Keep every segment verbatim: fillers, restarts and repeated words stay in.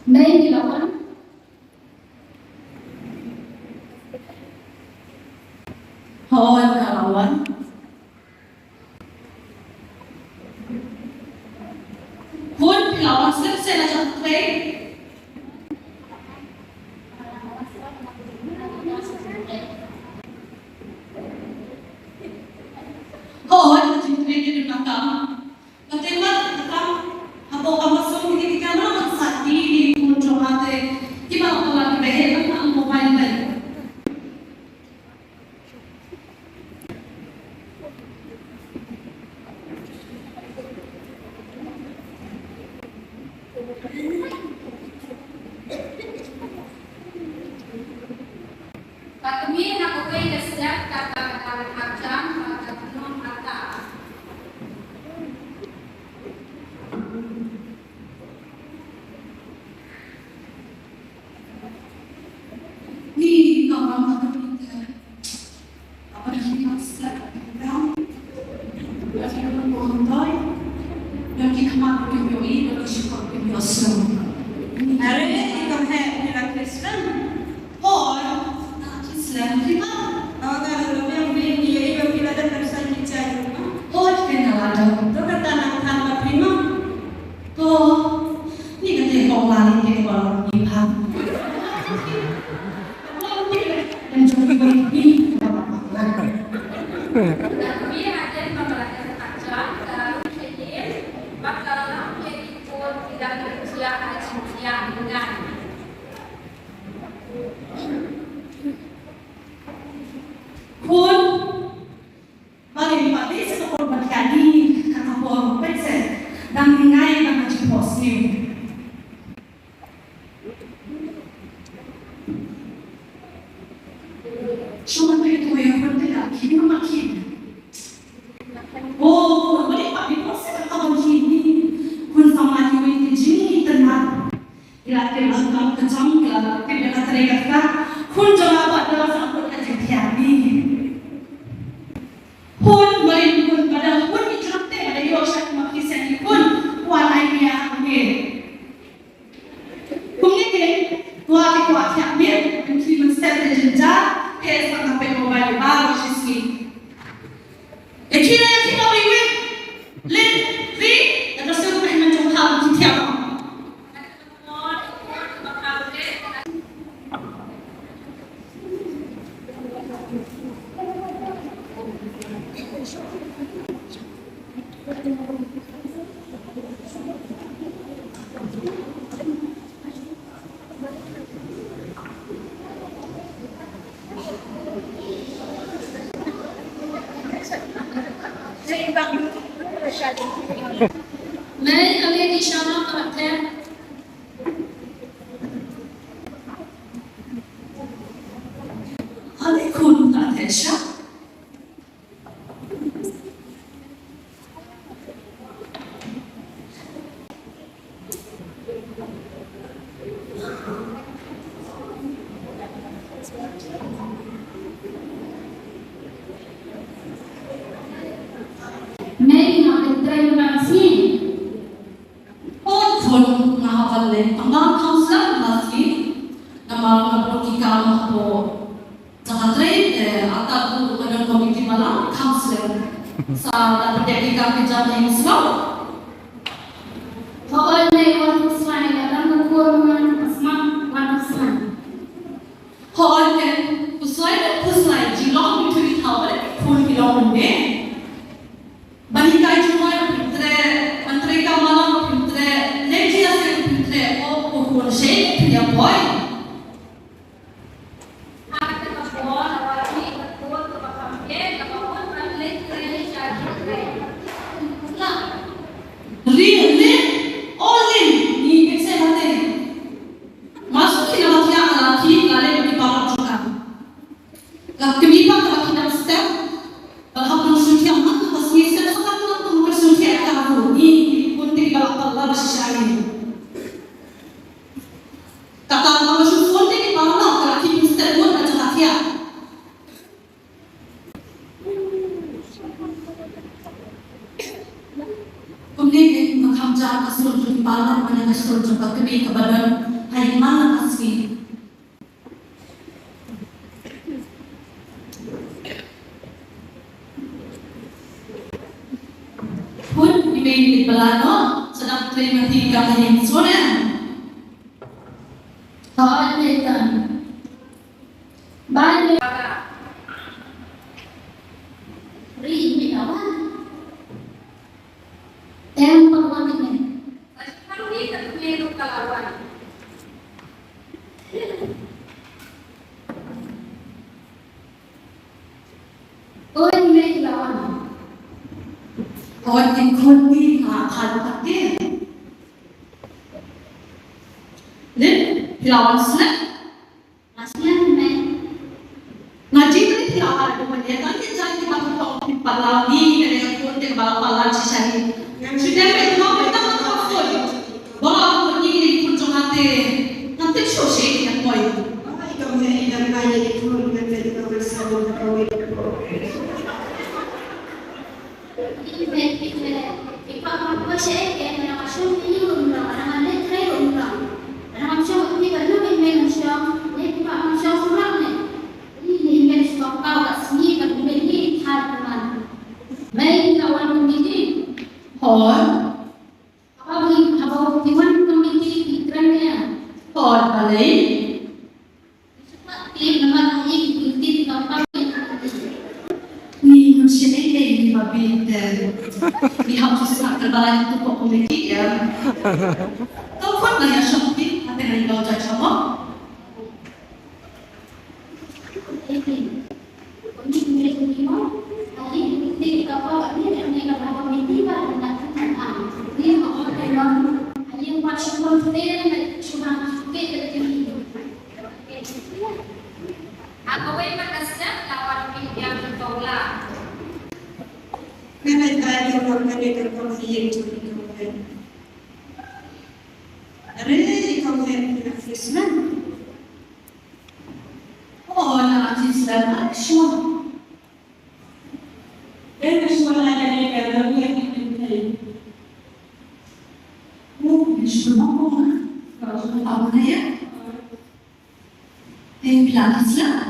Mei ngi la wan. Hooid, nga la wan. Khun, phi la wan slem seh na jong ka trei? Hooid, ka jingtrei ka dei na ka kam. Kata ka daw, hapoh ka mosong kine ki kamra ban sah ïa ki khun jong nga te kiba la palat kiba heh ban nang mobile. Ka kmie na kawei ka step kata ka dang kham jam bad ka kynnoh kata. Ni ka wan ka kmie te. Apa dah ni ka step ka dang. Ka kmie ka wan toi. Dah ki khmat ki ïohi, dah ki shukor ki ïohi. Are ni ka heh ni la Kristen. Hooid, nga la kit slem, phi ba? Nga la dep biang biang ïa i ba phi la dep ban sa ïa ki jaiñ ruh ma. Hooid, phi nga la dep. To kata nang than bad phi ma. To, ni ka te kong la ni te ba la ni pha. Em jong ki ba ni ba ba. Khun, balei phi pat leit sha ka por ba thiah ni, ka por peit seh, dang ngi ngai dang ka jingphohsniew. Shu ban peit tu ïa khun te la khie ma khie. Oh, khun, balei phi pat leit sha ka por ba thiah ni, khun, sa ma ki wei ki jingïatynnat. Ki la tip lang kam ka jong, ki la tip ïa ka trei kata. Khun jong nga pat da sa khun ka jingthiah ni. Khun, balei khun, ba da khun ki jrong te ba da ïoh sha ki ma ki seng ki khun. Kwah ai ïa ha ngi. Kumne te, kwah te kwah thiah miet, ym khie mynstep te jynjar, te sa ka peit mobile ba shisngi. Te khie la ïa khie la wei wei. Leit, ri, da ka sdang ka hynmen jong pha ki thiah. Mei, ale ni shama ka te. Ale khun ka te sha. Mei, nga pyntrei bad sngi. Hooid khun, nga hap ban leit tang ba counselor ba sngi. Namar nga pynlong ki kam hapoh jaka trei, eh, ata ruh ka don committee ba la counselor. Sa da pynlong ki kam ki jam ïa ki sngewbha. Hooid mei, wan tu slai, ka dang ka kur man ka smat, wan tu slai. Hooid ken, khuslai, khuslai, jinglong ki thaw, ba ki khun ki long mynde. Ban hikai jingmut pyntrei, ban trei kam malang pyntrei, leit jingïaseng pyntrei, o, o khun shei pynïapoi. Ri, ri, o ri, ni pynse mate. Masuk ki Ai man la ka sngi. Hun i mei ni bala no, sa dang trei ma ti ka ma yin sore. Thoi ni tan. Bye. Ri ni lawan. Em pa wan ni. Sa dang ni ka tu ni tu ka lawan. Oi, me lawan. Oi, in khun ni ha khan patin. Nin, lawan sne. Asne me. Nga jingkyrpad ïa ka, ka ban ïa ka, ki jait kiba khot, ki palaw ni, ka dei ka khot te ba la palat shisha hi. Shisha hi, nga pyndonkam ka khot. Ba la khot ni, ni khot jong nga te. Nga tip shuh shuh ïa poi. Ai, kong he, i dang ka ïa ki khot, nga te ka ban sa ka kawei. Hooid. Hooid, balei? Ni ngam shym ei ei ni ba bit te. Ni hap tu sngap ter balai tu ko komedi ya. Kau khot na ya shopping, ate na ni bau judge mo. Nga dei ka ïa ka ïa ka kong ïa ka kong ïa ka kong ïa ka kong ïa ka kong. Oh, na Queensland, ah, sure. Eh, sure, la ka ïa ka kong ïa ka kong. Oh, sure, oh, oh. Ka sure, ah, mana ya? Eh, phi la Queensland?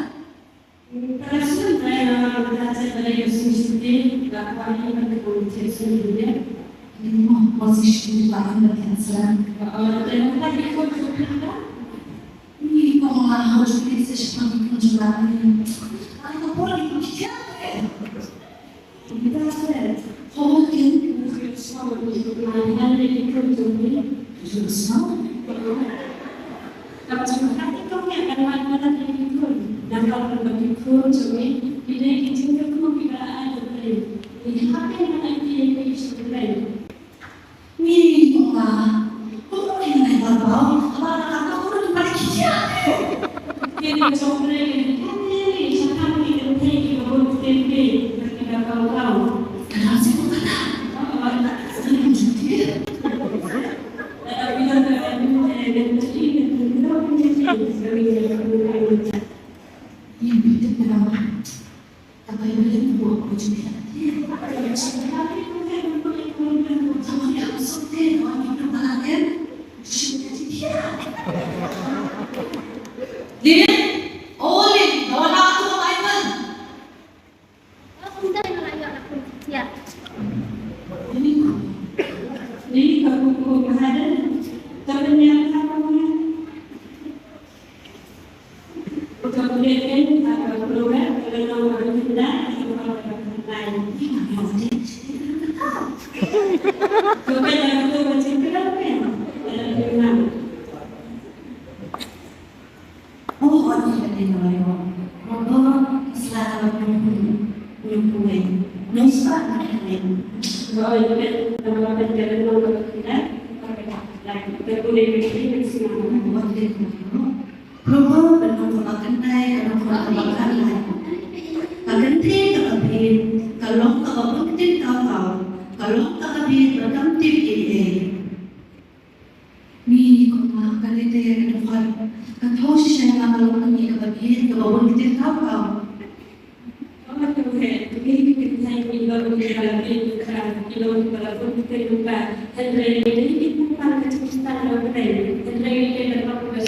Proverb, ka dei ka kaba kynthei kaba bit, ka long kaba bun ktien kaw kaw, ka long kaba bit ba kam tip ei ei. Ni ko ma ka dei te ka dei ka thaw shisha ïa nga ka long kane kaba bit kaba bun ktien kaw kaw. Hynrei ngi dei ki kmie ba la bun ktien lypa, hynrei ngi dei ki kmie ba la bun ktien lypa, hynrei ngi dei ki kmie ba la bun ktien lypa.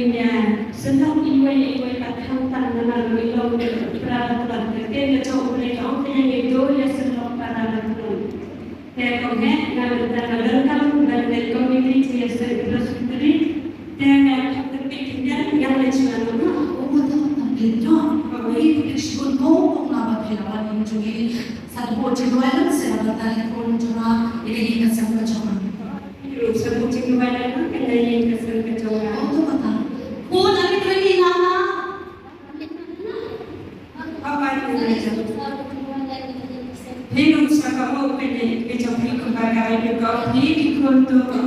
ngin ïa snoh iwei iwei pat hangta namar ngi long para ratlang. Te ka jong U Blei ka ong te ngin ïa snoh para ratlang. Te kong he nga mynta nga donkam ban leit committee jong ïa Presbytery. Te nga hap te peit khyndiat nga leit shuwa noh. O, ta ta peit noh. Oi, peit shuwa noh, kong nga ba peit la wan jong ngi. Sa to peit jong ngi, sa ba ta leit kong jong nga, ïa ka ïing ka sem ka jong nga. Ïa, sa to peit jong ngi, ïa ka ïing ka sem ka jong nga. O, to kata. Ko na peit ïa nga. Phi ruh sa ka mut phi, phi jong phi kumba ka ai phi ko phi ki khun tu.